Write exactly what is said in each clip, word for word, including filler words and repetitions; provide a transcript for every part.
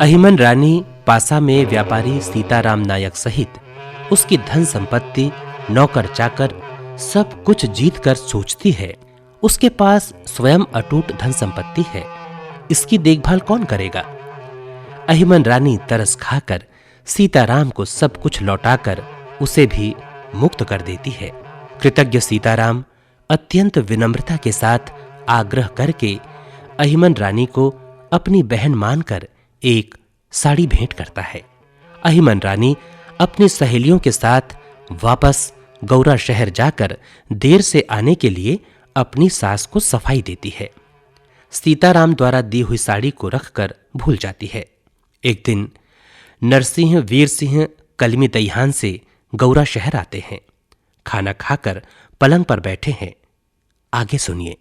अहिमन रानी पासा में व्यापारी सीताराम नायक सहित उसकी धन संपत्ति, नौकर चाकर, सब कुछ जीत कर सोचती है, उसके पास स्वयं अटूट धन संपत्ति है, इसकी देखभाल कौन करेगा? अहिमन रानी तरस खाकर सीताराम को सब कुछ लौटाकर उसे भी मुक्त कर देती है। कृतज्ञ सीताराम अत्यंत विनम्रता के साथ आग्रह करके अहिमन रानी को अपनी बहन मानकर एक साड़ी भेंट करता है। अहिमन रानी अपनी सहेलियों के साथ वापस गौरा शहर जाकर देर से आने के लिए अपनी सास को सफाई देती है। सीताराम द्वारा दी हुई साड़ी को रखकर भूल जाती है। एक दिन नरसिंह वीर सिंह कलमी दईहान से गौरा शहर आते हैं। खाना खाकर पलंग पर बैठे हैं। आगे सुनिए।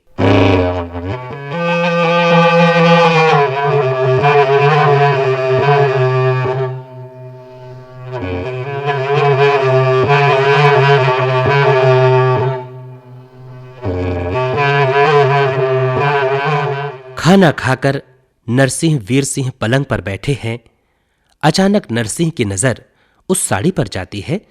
खाना खाकर नरसिंह वीर सिंह पलंग पर बैठे हैं। अचानक नरसिंह की नजर उस साड़ी पर जाती है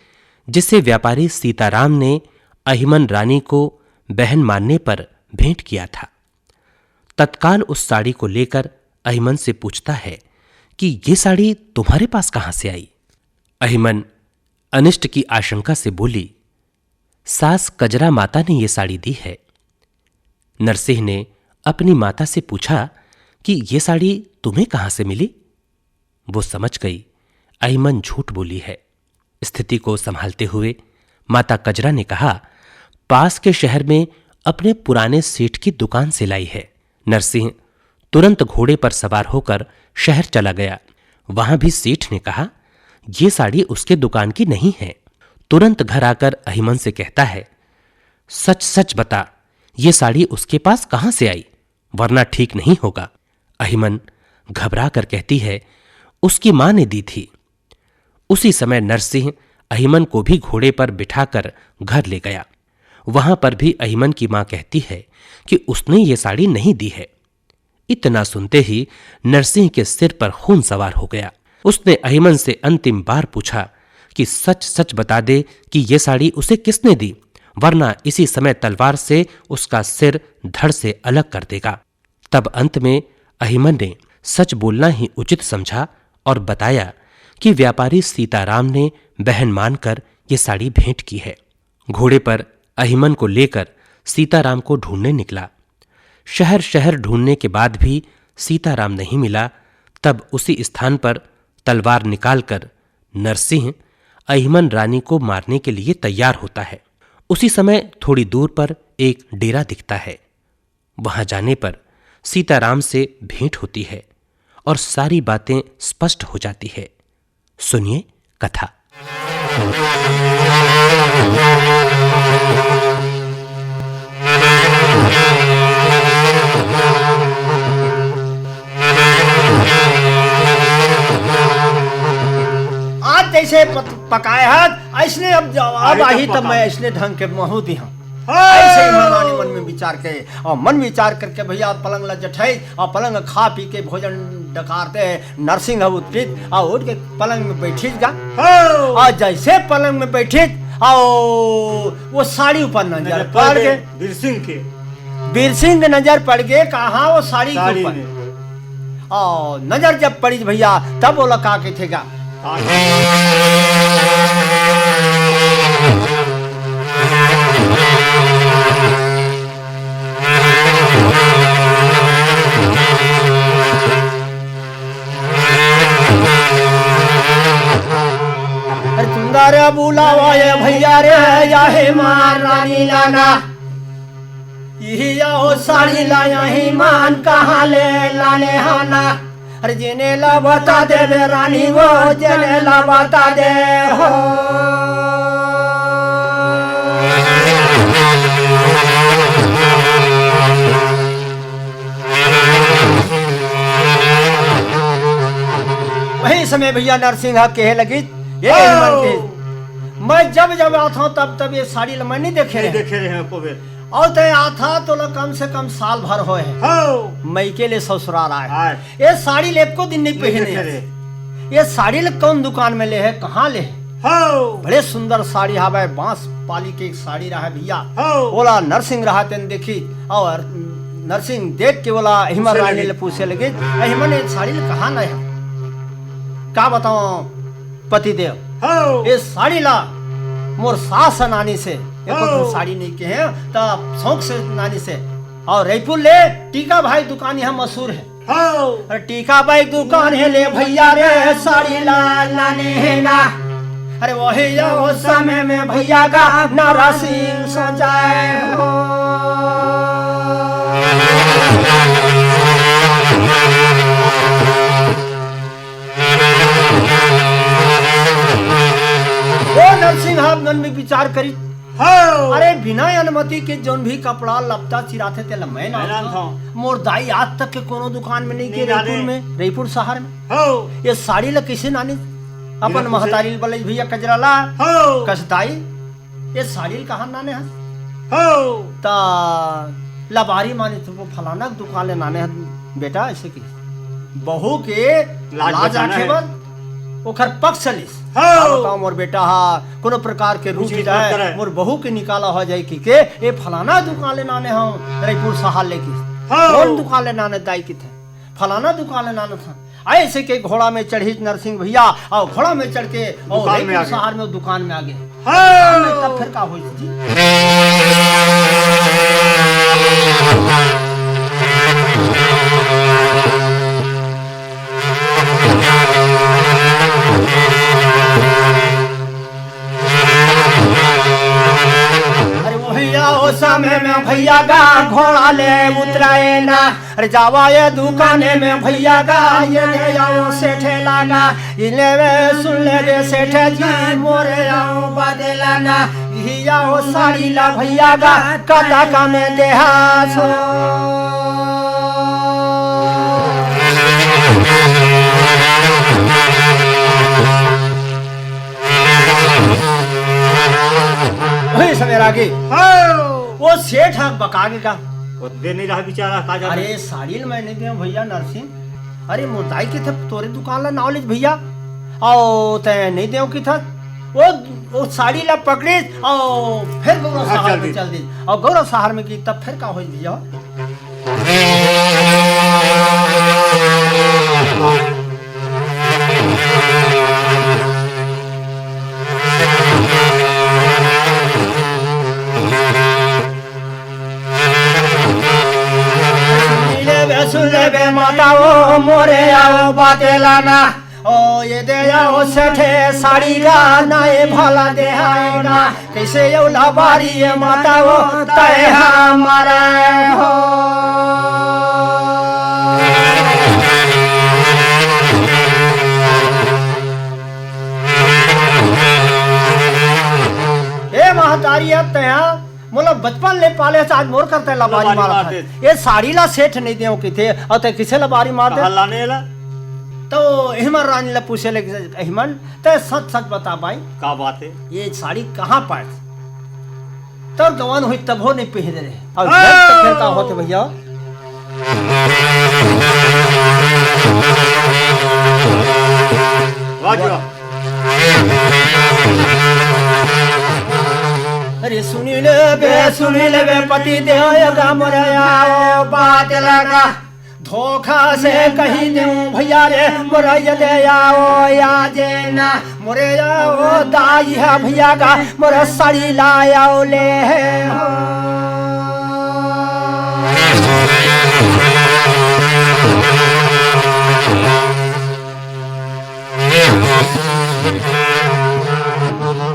जिसे व्यापारी सीताराम ने अहिमन रानी को बहन मानने पर भेंट किया था। तत्काल उस साड़ी को लेकर अहिमन से पूछता है कि ये साड़ी तुम्हारे पास कहां से आई? अहिमन अनिष्ट की आशंका से बोली, सास कजरा माता ने ये साड़ी दी है। नरसिंह ने अपनी माता से पूछा कि ये साड़ी तुम्हें कहां से मिली? वो समझ गई, अहिमन झूठ बोली है। स्थिति को संभालते हुए माता कजरा ने कहा, पास के शहर में अपने पुराने सेठ की दुकान से लाई है। नरसिंह तुरंत घोड़े पर सवार होकर शहर चला गया। वहां भी सेठ ने कहा, ये साड़ी उसके दुकान की नहीं है। तुरंत घर आकर अहिमन से कहता है, सच सच बता, ये साड़ी उसके पास कहां से आई, वरना ठीक नहीं होगा। अहिमन घबरा कर कहती है, उसकी मां ने दी थी। उसी समय नरसिंह अहिमन को भी घोड़े पर बिठाकर घर ले गया। वहां पर भी अहिमन की मां कहती है कि उसने ये साड़ी नहीं दी है। इतना सुनते ही नरसिंह के सिर पर खून सवार हो गया। उसने अहिमन से अंतिम बार पूछा कि सच सच बता दे कि ये साड़ी उसे किसने दी, वरना इसी समय तलवार से उसका सिर धड़ से अलग कर देगा। तब अंत में अहिमन ने सच बोलना ही उचित समझा और बताया कि व्यापारी सीताराम ने बहन मानकर ये साड़ी भेंट की है। घोड़े पर अहिमन को लेकर सीताराम को ढूंढने निकला। शहर शहर ढूंढने के बाद भी सीताराम नहीं मिला। तब उसी स्थान पर तलवार निकालकर नरसिंह अहिमन रानी को मारने के लिए तैयार होता है। उसी समय थोड़ी दूर पर एक डेरा दिखता है। वहां जाने पर सीताराम से भेंट होती है और सारी बातें स्पष्ट हो जाती है। सुनिए कथा। आज जैसे पत-, पकाए हत, ऐसने अब जब, अब आही तब मैं ऐसने ढंग के महू दिहा। ऐसे ही मन, मन में विचार के, और मन विचार करके भैया पलंग ला जठाई, और पलंग खा पी के भोजन डकारते हैं। नरसिंह ह उठिस, और उठ के पलंग में बैठिस गा। और जैसे पलंग में बैठिस, और वो साड़ी ऊपर नजर पड़ गे। बीर सिंह के। बीर सिंह के नजर पड़ गे, कहाँ वो साड़ी के ऊपर। और नजर जब पड़ी भैया, तब ओला का कथे गा। अरे चुंदा रे बुलावा ये भैया रे, या हे मार रानी लाना। इही या हो साड़ी लाया ही मान कहाँ ले लाने हाना। अरे जेने ला बता दे बे रानी वो, जेने ला बता दे हो। वही समय भैया नरसिंह ह कहे लगिस, ये हिमन के, मैं जब जब आथों तब तब ये साड़ी ल मैं नहीं देखे रहे। देखे रहे हैं एको बेर। अउ तैं आथा तोला कम से कम साल भर होय हे। हव। मइके ले ससुराल आय। आय। ये साड़ी ल एको दिन नइ पहिरे हस। ये साड़ी ल कौन दुकान में ले हे, कहाँ ले हे? हव। बड़े सुंदर साड़ी हवय, बांस पाली के एक साड़ी रहय भइया। हव। ओला नरसिंह रहय तेन देखिस, अउ नरसिंह देख के ओला अहिमन रानी ले पूछे लगिस, अहिमन ये साड़ी ल कहाँ ले हे? का बतावंव पतिदेव, हव। ये साड़ी ला मोर सास ह नानिस हे, एको ठन साड़ी नइ कहे, त शौक से नानिस हे। अउ रइपुर ले टीका भाई दुकान इहाँ मशहूर हे। हव। अरे टीका भाई दुकान हे ले भइया रे, साड़ी ला लाने हे ना। अरे वही ये ओ समय में भइया का नरसिंह सजाए हो। ओ नरसिंह ह मन में विचार करिस, हव। अरे बिना अनुमति के जौन भी कपड़ा लत्ता चिराथे तेला मैं नानथंव। मोर दाई आज तक के कोनो दुकान में नइ गे, रइपुर में, रइपुर शहर में। हव। ये साड़ी ला कइसे नानिस? अपन महतारी ल बलाइस भइया कजरा ला। हव। कस दाई, ये साड़ी ल कहाँ नाने हस? हव। त लबारी मानिस, त फलाना दुकान ले नाने हस बेटा, अइसे कहिस। बहू के लाज बचाना हे। लाज राखे बर ओखर पक्ष लिस। हव। का बतावंव मोर बेटा ह कोनो प्रकार के रूठ जाय, मोर बहू के निकाला हो जाय कहिके, ये फलाना दुकान ले नाने हंव, रइपुर शहर ले कहिस। हव। कौन दुकान ले नाने दाई कहिथे? फलाना दुकान ले नानथंव। अइसे कहिके घोड़ा में चढ़िस नरसिंह भइया, अउ घोड़ा में चढ़ के अउ दुकान में आ गे। शहर में दुकान में आ गे। हव। दुकान में तब फेर का होइस जी? अरे भइया, ओ समय में भइया का घोड़ा ले उतराए ना। अरे जावा ये दुकाने में भइया का, ये ले आओ सेठे लागा। ये लेवे सुन ले रे सेठ जी, मोरे आओ बदलाना। ये आओ साड़ी ला भइया का, कतका में देहा सो। वही समय रागी। हाँ। वो सेठ ह बका गे का। वो दे नइ रहा बेचारा, का जाने। अरे साड़ी ल मैं नइ देंव भइया नरसिंह। अरे मोर दाई कहिथे तोरे दुकान ला नाव लिस भइया। अउ तैं नइ देंव कहिथस। वो, वो साड़ी ला पकड़िस अउ फेर गौरा शहर में चल दिस। अउ गौरा शहर में गिस तब फेर का होइस भइया? सुन लेबे, सुन लेबे माता ओ मोरे आओ बाते लाना। ओ ये दे आओ सेठे साड़ी ला नइ भला देहाय ना। कइसे यो लबारी ये माता ओ तय हमारा हो। ए महतारी, अब तैं मोला बचपन ले पाले हस, आज मोर कर तैं लबारी मारत हस। ए साड़ी ला सेठ नइ देंव कहिथे, अउ तैं कइसे लबारी मार दे? कहाँ लाने ला? त अहिमन रानी ला पूछे लगिस, अहिमन, तैं सच सच बता बाई। का बात हे? ए साड़ी कहाँ पाए? तोर गवन होइस तभो नइ पहिरे रहे। अउ जब तक फेर का होथे भइया? वाह जी वाह। अरे सुनी लेबे, सुनी लेबे पति देव, ये का मोरे आओ बात लगा। धोखा से कहि देंव भइया रे, मोरे ये दे आओ या जे ना। मोरे आओ दाई ह भइया का, मोरे साड़ी ला आओ ले हो।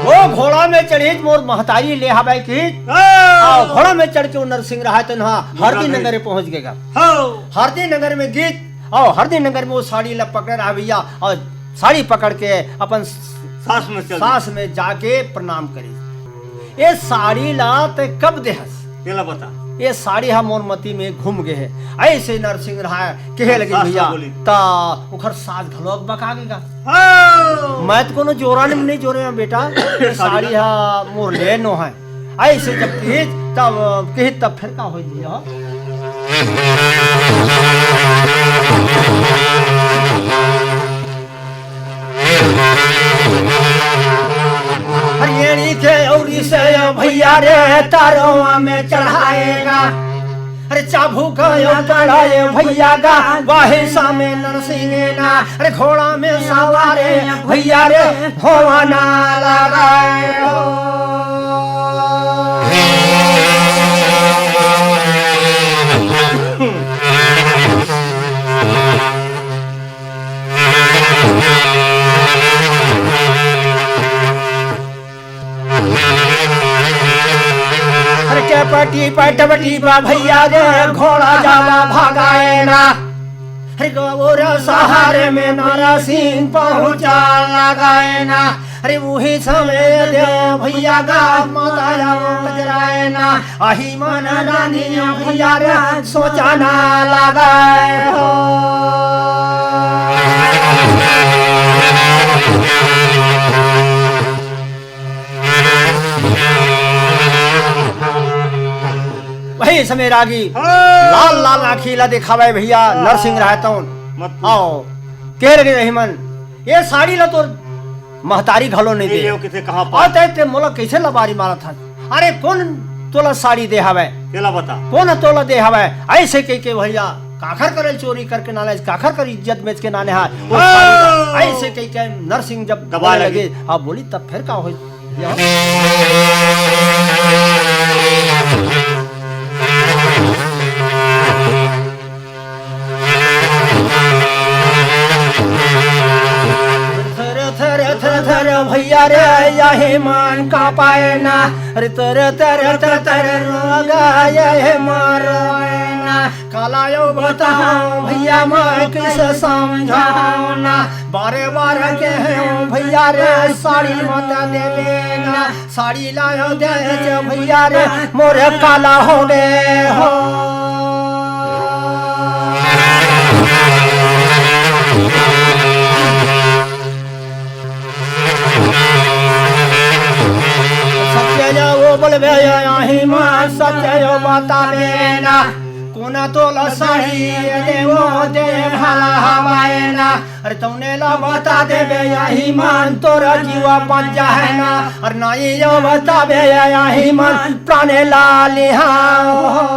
वो घोड़ा में चढ़िस, मोर महतारी ले हवय कहिस। हाँ। अउ घोड़ा में चढ़ के वो नरसिंह रहा तो ना हरदी नगर पहुंच गे गा। हाँ। हरदी नगर में गिस, अउ हरदी नगर में वो साड़ी ला पकड़े रहा भइया, अउ साड़ी पकड़ के अपन सास में चल सास में जाके प्रणाम करिस। ए साड़ी ला तैं कब देहस? तेला बता। ए साड़ी ह मोर मती में घूम गे हे। अइसे नरसिंह रहा कहे लगिस भइया, त ओखर सास घलो बका गे गा। हाँ। मैं त कोनो जोरा नइ, नइ जोरे हंव बेटा, ए साड़ी ह मोर ले नोहय। अइसे जब कहिस तब किही तब फेर का होई भैया? हरियणी के औरी से भैया रे तारवा में चढ़ाएगा। अरे चाबू का यो कड़ा ये भैया का, वाहे सामे नरसिंह ना। अरे घोड़ा में सवारे भैया रे, होवा ना लगाए हो। अरे के पटी पटवटी बा भैया रे, घोड़ा जावा भागाए ना। अरे गौर सहारे में नरसिंह पहुंचा लगाए ना। अरे वही समय दे भैया का माता जावा बजराए ना। अहिमन रानी भैया रे, सोचा ना लगाए हो। वही समय रागी हाँ। लाल लाल आँखी ला दिखावे भैया, नरसिंह रहतौन। मत पूछ। आओ, कह रहे रही मन, ये साड़ी ला तो महतारी घलो नहीं दे। ये किसे कहाँ पा? अउ ते, ते मोला कैसे लबारी मारत हस? अरे कोन तोला साड़ी दे हवय? तेला बता। कोन तोला दे हवय? ऐसे कह के भैया, काखर करे चोरी करके नाने, काखर कर इज्जत बेच के नाने हा। वो हाँ। साड़ी ला ऐसे कह के नरसिंह जब दबा बोले लगे। लगे, हाँ बोली तब फिर का होई? थर थर थर थर भैया रे, यही मन का पाए ना। अरे तर तर तर तर रोगा, यही मन रोए ना। काला यो बताओ भैया, मैं किसे समझाओ ना। बारे बार के हूँ भैया रे, साड़ी मत देवे ना। साड़ी लायो दे जे भैया रे, मोरे काला हो गे हो। सत्य जो वो बोलबे यही माँ, सत्य जो बताबे ना। कोना तोला साड़ी देवो दे भला हवाए ना। अरे तौने ला बता देबे यही मन तोरा जीवा बन जाए ना। अरे नाई यो बताबे यही मन प्राणे ला लिहा हो।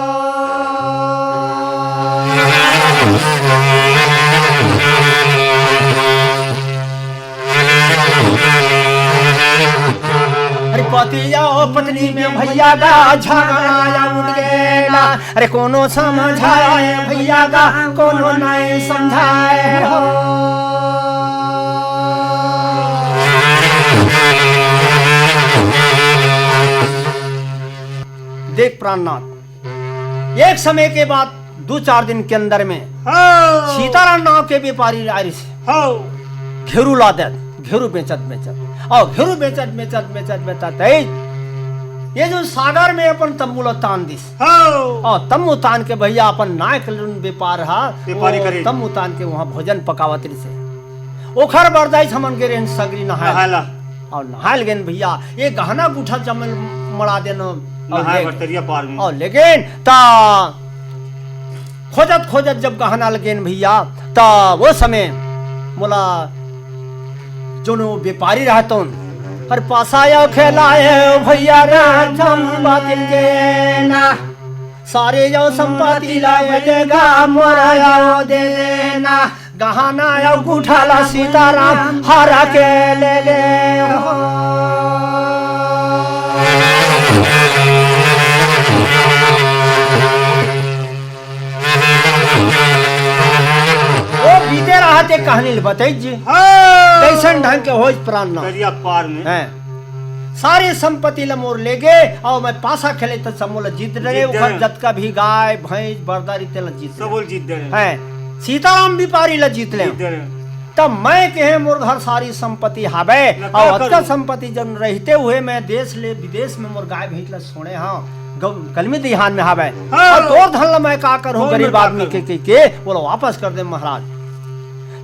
अरे पति या पत्नी में भैया का झगड़ा या उठ गेला। अरे कोनो समझाए भैया का, कोनो नहीं समझाए हो। देख प्राणनाथ, एक समय के बाद दू चार दिन के अंदर में हाँ। सीताराम नाम के व्यापारी आरिस। हाँ। घेरू लादत, घेरू बेचत बेचत, अउ घेरू बेचत बेचत बेचत बेचत, ए, ये जो सागर में अपन तंबू ला तान दिस। हाँ। अउ तंबू तान के भैया अपन नाय के लुन व्यापार हा, व्यापारी वो करे। तंबू तान के वहाँ भोजन पकावत रिसे। ओखर बर जाइस हमन गे रेन सगरी नहाय। नहाय ला। अउ नहाय ल गेन भैया, ये गहना गुठा जमल मड़ा देन। अउ नहाय ले बर तरिया पार में। अउ लेकिन ता खोजत खोजत जब गहना ल गेन भैया, त वो समय मोला जोनो व्यापारी रहतौन, हर पासा या खेलाए भैया रे, चंपा तिल के ना। सारे यो संपत्ति ला ये देगा, मोरा यो दे देना। गहना यो गुठा ला सीताराम हरा के ले ले हो। वो बीते रहा ते कहानी ल बताई जी। हाँ। कैसन ढंग के होइस प्राणनाथ। दरिया पार में। हैं। सारी संपत्ति ल मोर ले गे, अउ मैं पासा खेले त समूह ल जीत डरे, जीत ओखर डरे। जतका भी गाय, भैंस, बरदा रहिते ल जीत सबो ल जीत डरे। हैं। सीताराम व्यापारी ल जीत ले। जीत डरे। तब मैं कहे मोर घर सारी संपत्ति हावय, न अउ का अतका करूं? संपत्ति जब रहिते हुए मैं देश ले विदेश में मोर गाय भैंस ल छोड़े हंव, गौ-, कलमी दिहान में हावय। हाँ। अउ तोर धन ल मैं का करहूं, कौन गरीब आदमी के, के, के, बोलो वापस कर दे महाराज।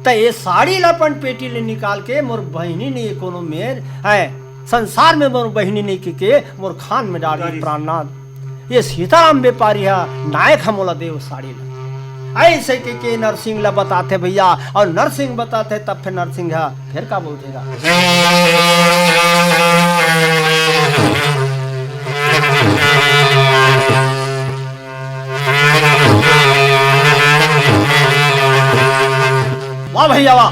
त ये साड़ी ल अपन पेटी ले निकाल के मोर बहिनी नहीं कोनो मेर है, संसार में मोर बहिनी नहीं के, के मोर खान में डाल दी डालिस। प्राणनाथ। ये सीताराम बेपारी ह, नायक ह, मोला देव साड़ी ला। अइसे कहिके नरसिंह ला बताथे भइया, अउ नरसिंह बताथे तब फेर नरसिंह ह फेर का बोलथे गा। वाह भइया वाह।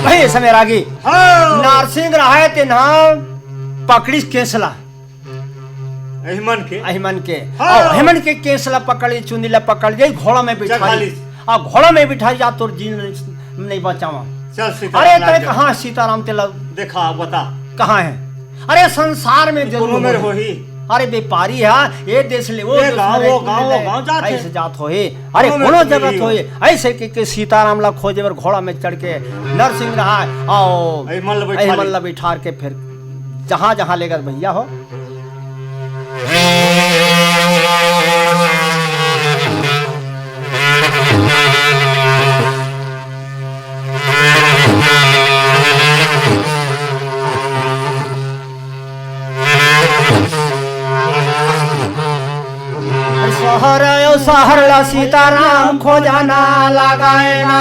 भइया समे रागी। हाँ। नरसिंह रहय तेन ह पकड़िस केंस ला। अहिमन के। अहिमन के। हाँ। अउ अहिमन के केंस ला पकड़ ली, चुंदी ला पकड़ ली, घोड़ा में बिठा ली। अउ घोड़ा में बिठा जा, तोर जीन नइ बचावा। चल सीताराम अरे तय कहाँ सीताराम तेला देखा, बता। कहाँ हे? अरे संसार में जरूर कोनो मेर होही। अरे बेपारी ह, ये देश ले वो देश गाँव, वो गाँव, वो गाँव जात हे। अइसे जात होही। अरे कोनो जगह होही। अइसे कहिके सीताराम ला खोजे बर घोड़ा में चढ़ के नरसिंह रहय, अउ अहिमन ला बिठार के फेर जहाँ जहाँ लेगत भइया हो। सहर अउ सहर ला सीताराम खोजना लगाय ना।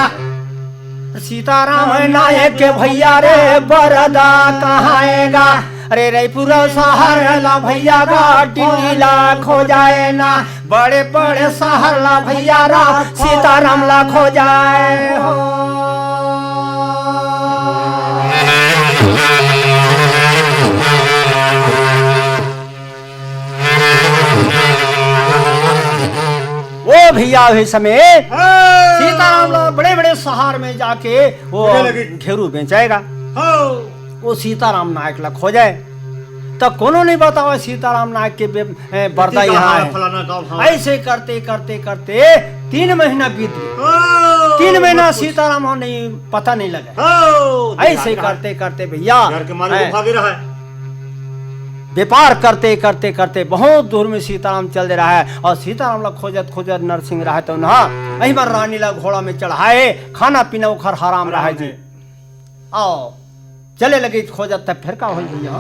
सीताराम नायक के भइया रे बरदा कहाय गा। अरे रइपुर सहर ला भइया गा टिंडी ला खोजाय ना। बड़े बड़े सहर ला भइया रा सीताराम ला खोजाय हो। ओ भइया, ओही समे हाँ। सीताराम ला बड़े-बड़े सहर में जाके ओ घेरू बेंचाय गा। हाँ। ओ सीताराम नायक ला खोजय, त कोनो नइ बतावय सीताराम नायक के बे-, ए, बरदा इहाँ हे। अइसे करते, करते, करते तीन महीना बीत गे। हाँ, तीन महीना सीताराम ह नइ, पता नइ लगय। हाँ, अइसे करते, करते भइया, घर के मालिक भागे रहय। बेपार करते, करते, करते बहुत दूर में सीताराम चल दे रहय अउ सीताराम ला खोजत, खोजत नरसिंह रहय त उहाँ अहिमन रानी ला घोड़ा में चढ़ाय, खाना पीना ओखर हराम रहय जी। अउ चले लगे खोजत, त फेर का होही भइया?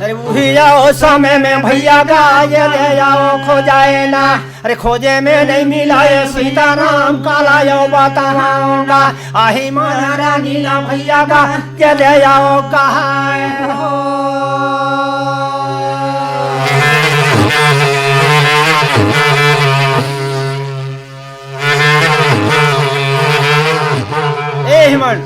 अरे उही ओ समे में भइया गा ये दे अउ खोजाय ना। अरे खोजे में नइ मिलय सीताराम काला अउ बतावँव गा। अहिमन रानी ला भइया गा ये दे अउ कहाय हो। ए अहिमन,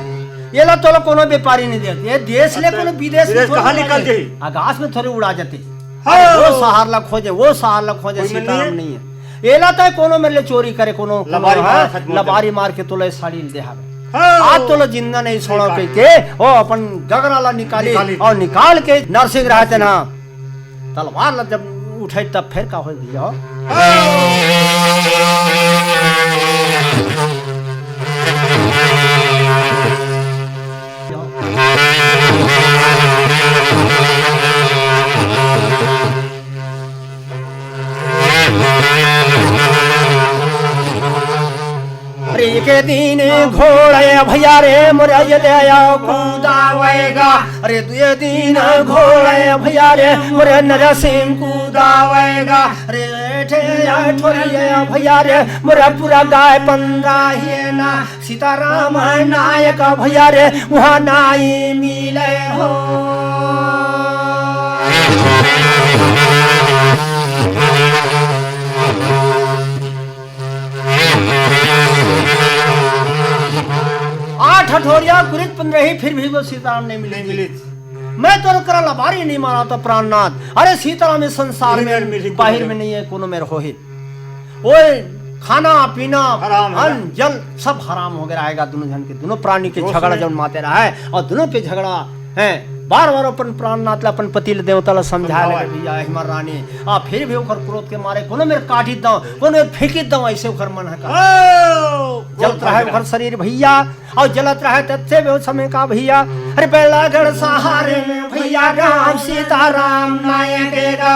एला तोला कोनो बेपारी नइ देत। ए देश ले कोनो बिदेश में विदेश कहाँ निकल जाही? आकाश में थोरे उड़ा जाथे। हाँ। अरे ओ सहर ला खोजे, ओ सहर ला खोजे, सीताराम नइ हे। एला तय कोनो मेर ले चोरी करे, कोनो, कोनो लबारी मार के तोला ए साड़ी ल दे हवे। हाँ। आज तोला जिंदा नइ छोड़ँव कहिके ओ अपन गगरा ला निकाली अउ निकाल के नरसिंह रहय तेन ह तलवार ला जब उठाय तब फेर का होही भइया हो? अरे एक दिन घोड़े भइया रे मोर ये दे अउ कुदावय गा। अरे दुए दिन घोड़े भइया रे मोर नरसिंह कुदावय गा। अरे ठे ठोरिए भइया रे मोर पूरा गाय पंदा हे ना। सीताराम नायक भइया रे उहाँ नइ मिलय हो। आठ ठोरिया कुरिद पंदरही, फिर भी वो सीताराम नइ मिले। नइ मिले। मैं तोर करा लबारी नइ मारँव त प्राणनाथ। अरे सीताराम ए संसार में, बाहिर में नइ हे, कोनो मेर होही। ओए, खाना पीना, हराम हे। अन्न जल सब हराम हो गे रहय गा। दुनों झन के, दुनों प्राणी के झगड़ा जउन माते रहय अउ दुनों के झगड़ा हे। बार-बार अपन प्राणनाथ ला, अपन पति ल, देवता ला समझाय लगे भइया, अहिमन रानी। आ, फिर भी ओखर क्रोध के मारे कोनो मेर काटित दँव, कोनो मेर फेंकित दँव, अइसे ओखर मन ह का। जलत रहय ओखर शरीर भइया, अउ जलत रहय तब से ओ समे का भइया। अरे बैलागढ़ सहर में भइया भैया राम सीताराम नायक गा।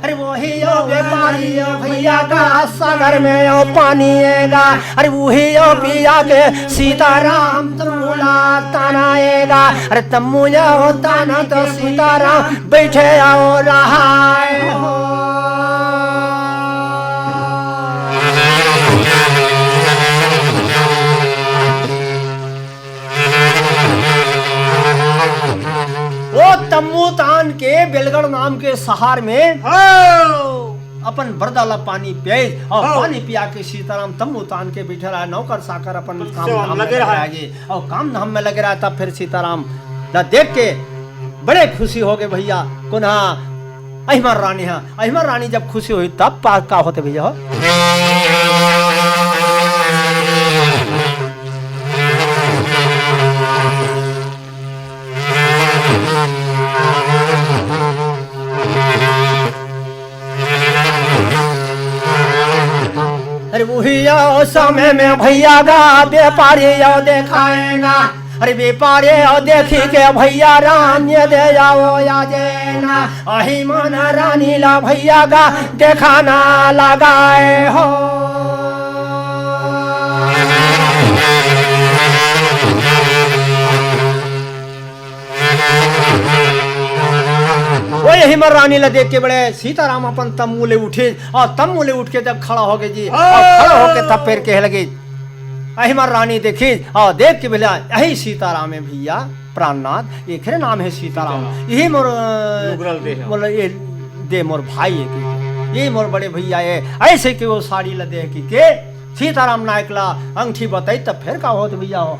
अरे वही यो व्यापारी यो भैया गा, सागर में यो पानी गा। अरे वही यो पिया के सीताराम तमुला ताना गा। अरे तमुला हो ताना तो सीताराम बैठे आओ रहा है हो। वो तम्बू तान के बेलगढ़ नाम के शहर में हाँ। अपन बरदा ला पानी पियाइस और हाँ। पानी पिया के सीताराम तम्बू तान के बैठे रहा, नौकर साकर अपन काम सेवा में धाम में लगे लगे रहा। रहा जी, और काम धाम में लगे रहा। तब फिर सीताराम ला देख के बड़े खुशी हो गए भैया। कोन हा? अहिमर रानी हा। अहिमर रानी जब खुशी हुई तब पा-, का होते भैया हो? अरे उही यो समय में भैया गा व्यापारी यो देखाएगा। अरे व्यापारी यो देखी के भैया राम ये दे जाओ या जेना। अहिमर रानी ला भैया गा देखाना लगाए हो। वो अहिमर रानी ला देख के बड़े सीताराम अपन तम्बू ले उठे और तम्बू ले उठ के जब खड़ा हो गए जी और हाँ। खड़ा होके तब फिर कहे लगे, अहिमर रानी देखी और देख के बोला, यही सीताराम है भैया, प्राणनाथ, एकरे नाम है सीताराम। सीताराम। यही मोर, अ, नुगरल दे है। बोला, ये दे मोर भाई है कि, ये मोर बड़े भैया है। ऐसे कि वो साड़ी ला दे कि के सीताराम नायक ला अंगठी बताई तब फिर का होत भैया हो।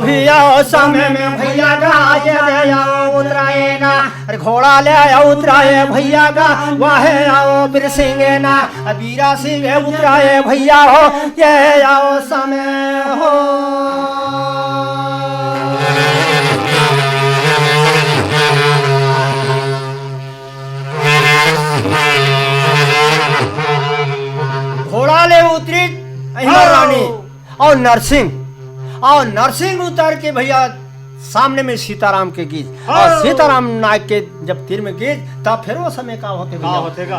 भैया समय में भैया गा ये दे आओ उतराए ना। अरे घोड़ा ले आओ उतराए भैया गा, वाहे आओ बिरसिंगे ना। अबीरा सिंह उतराए भैया हो, ये आओ समय हो। घोड़ा ले उतरी अहिमर रानी और नरसिंह, और नरसिंह उतर के भैया सामने में सीताराम के गीत, और हाँ। सीताराम नायक के जब तीर में गीत, तब फिर वो समय का होते का भैया? होते का?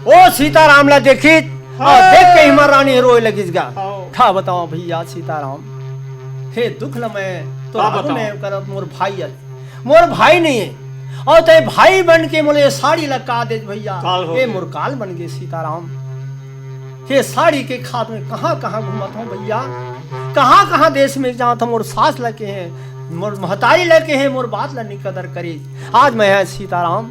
ओ सीताराम ला देखी, और हाँ। देख के अहिमर रानी रोए लगिस गा। हाँ। का बताओ भैया सीताराम, हे दुख ल मैं तो का राहु बताओ? मैं करत मोर भाई अस। मोर भाई नहीं है। और ते भाई बन के मोले ये साड़ी ला का देस भैया? काल हो ये गए। मोर काल बन गए सीताराम। ये साड़ी के खात में कहाँ कहाँ घूमत हूँ भैया, कहाँ कहाँ देश में जात हूँ। मोर सास लगे हैं, मोर महतारी लगे हैं, मोर बात ला नहीं कदर करी। आज मैं है सीताराम,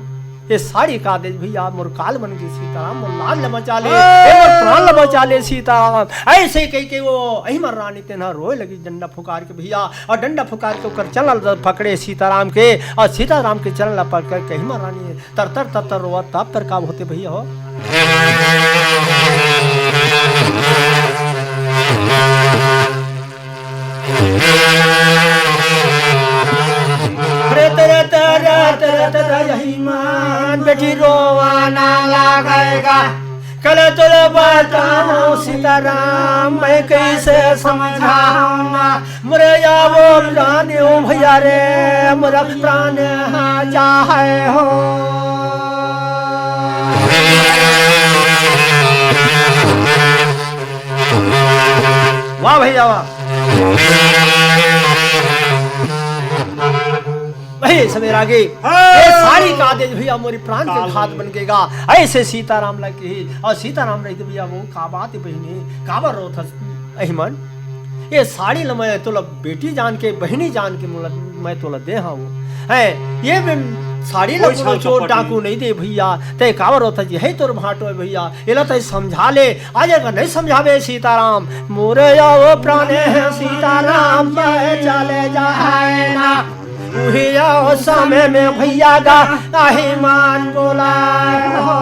ये साड़ी का देस भैया, मोर काल बन गए सीताराम, मोर लाज ला बचा ले, ए मोर प्राण ला बचा ले सीताराम। ऐसे कह के वो अहिमर रानी तेना रोए लगी डंडा फुकार के भैया, और डंडा फुकार के ओकर चरण ला पकड़े सीताराम के, और सीताराम के चरण ला पकड़ के अहिमर रानी तर तर तर तर रोवत तब तर का होते भैया हो। रे तर तर तर तर यही मान बेटी रोवाना लागेगा। कल तुला बताऊं सीताराम, मैं कैसे समझाऊं ना। मोरे यावो प्राण हो भैया रे, मोरा प्राण हा जाए हो। वाह भैया वाह। वही सवेरा गे। हाँ। ये साड़ी का देस भैया मोरी प्राण के काल घात बन बन गेगा। ऐसे सीताराम ला कही, और सीताराम रही तो भैया वो का बात है बहिनी, काबर रोत हस अहिमन? ये साड़ी ला मैं तोला बेटी जान के, बहिनी जान के मोला, मैं तोला दे हूँ। है, ये बिन साड़ी ला कोई कोनो छल चोर कपट डाकू नहीं। नहीं दे भैया, ते काबर रोत हस, यही तोर भाटो है भैया, एला ते समझा ले, आज अगर नहीं समझावे सीताराम, मोरे या वो प्राणे है सीताराम, मैं चले जाए ना। उही ओ समय में भैया गा आही मान बोला हो।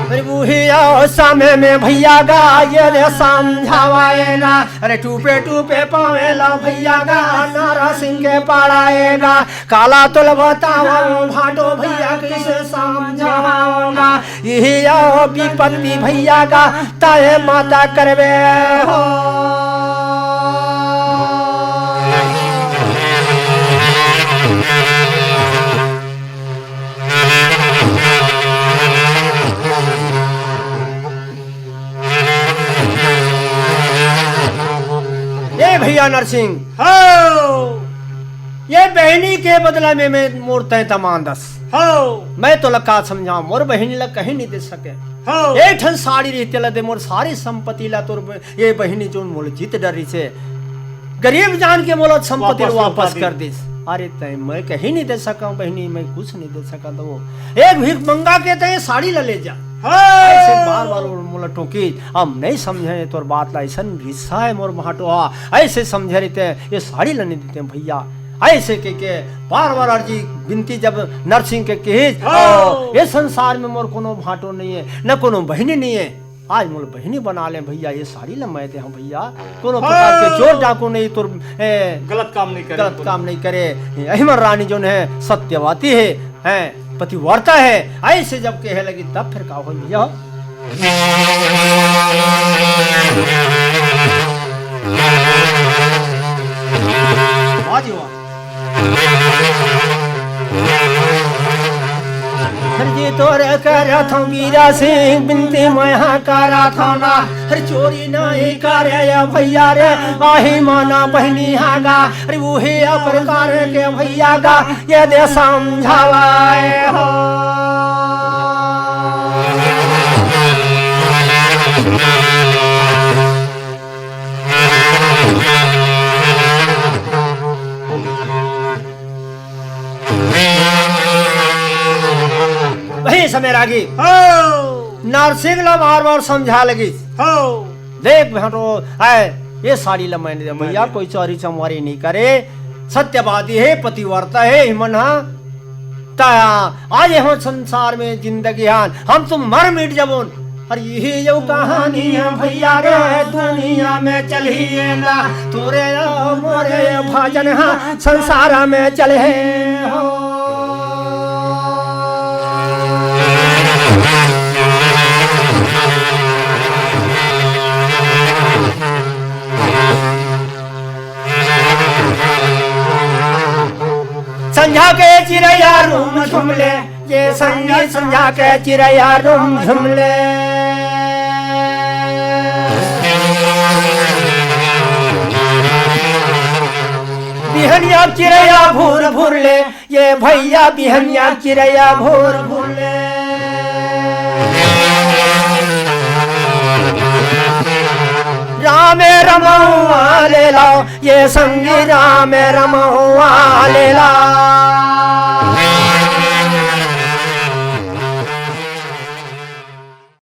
अरे उही ओ समय में भैया गा ये दे समझावाए ना। अरे टूपे टूपे पावे ला भैया गा नारा सिंह के पाड़ाएगा। काला तुल बतावा भाटो भैया कैसे समझावाओगा। यही ओ विपत्ति भैया गा ताए माता करबे हो। ए भैया नरसिंह, हो। ये बहिनी के बदला में मैं मोर तय तमान दस। हो। मैं तो लका समझाऊं, मोर बहिनी ला कहीं नहीं दे सके। हो। एक ठन साड़ी रहिते ला दे, मोर सारी संपत्ति ला तोर ब-, ये बहिनी जोन मोला जीत डरिस हे, गरीब जान के मोला संपत्ति वापस वापस लौटा कर दे। दिस। अरे तय मैं कहीं नहीं दे सका बहिनी, मैं कुछ नहीं दे सका। तो एक भीख मंगा के तय साड़ी ला ले जा। हाँ। ऐसे बार बार वो मोला टोकी, अब नहीं समझे तोर बात ला, ऐसन रिस्सा है मोर भाटो हा, ऐसे समझे रहिते ये साड़ी ला नहीं देते भैया। ऐसे के, के बार बार अर्जी बिनती जब नरसिंह के किहिस, हाँ। "ओ, ये संसार में मोर कोनो भाटो नहीं है, न कोनो बहिनी नहीं है, आज मोला बहिनी बना ले भैया, ये साड़ी ला मैं दे हूँ भैया, कोनो प्रकार के हाँ। चोर डाकू नहीं तोर, ए, गलत काम नहीं करे, गलत काम नहीं करे।" यही मन रानी जोन है सत्यवती है, हैं, पतिव्रता है, ऐसे जब कहे लगी तब फिर का होई भैया? वाह जी वाह। हर जी तोरे करत हूँ बीरा सिंह बिनती मैं हाँ करत हूँ ना, हर चोरी नहीं करे या भैया रे, आही माना बहिनी हागा, अरे उही प्रकार के भैया गा ये दे समझावाए हो। वही समय रागी हो। नरसिंह ला बार बार समझा लगी। हो। देख भाटो, आय, ये साड़ी ला मैंने दे भैया, नहीं। कोई चोरी चमारी नहीं करे, सत्यवादी है, पतिव्रता है, हिमन हा। ता आज हम संसार में जिंदगी हान, हम तुम मर मिट जबोन। अरे यही जो कहानी है भैया रे, दुनिया में चलही ना, तोरे या मोरे भजन हा संसार में चलहे हो। संझा के चिरैया रूम झुमले, ये संगी संझा के चिरैया रूम झुमले। बिहनिया चिरैया भूर भूर ले, ये भैया बिहनिया चिरैया भूर भूर ले। रामे रमौआ ले लाओ, ये संगी रामे रमौआ ले लाओ।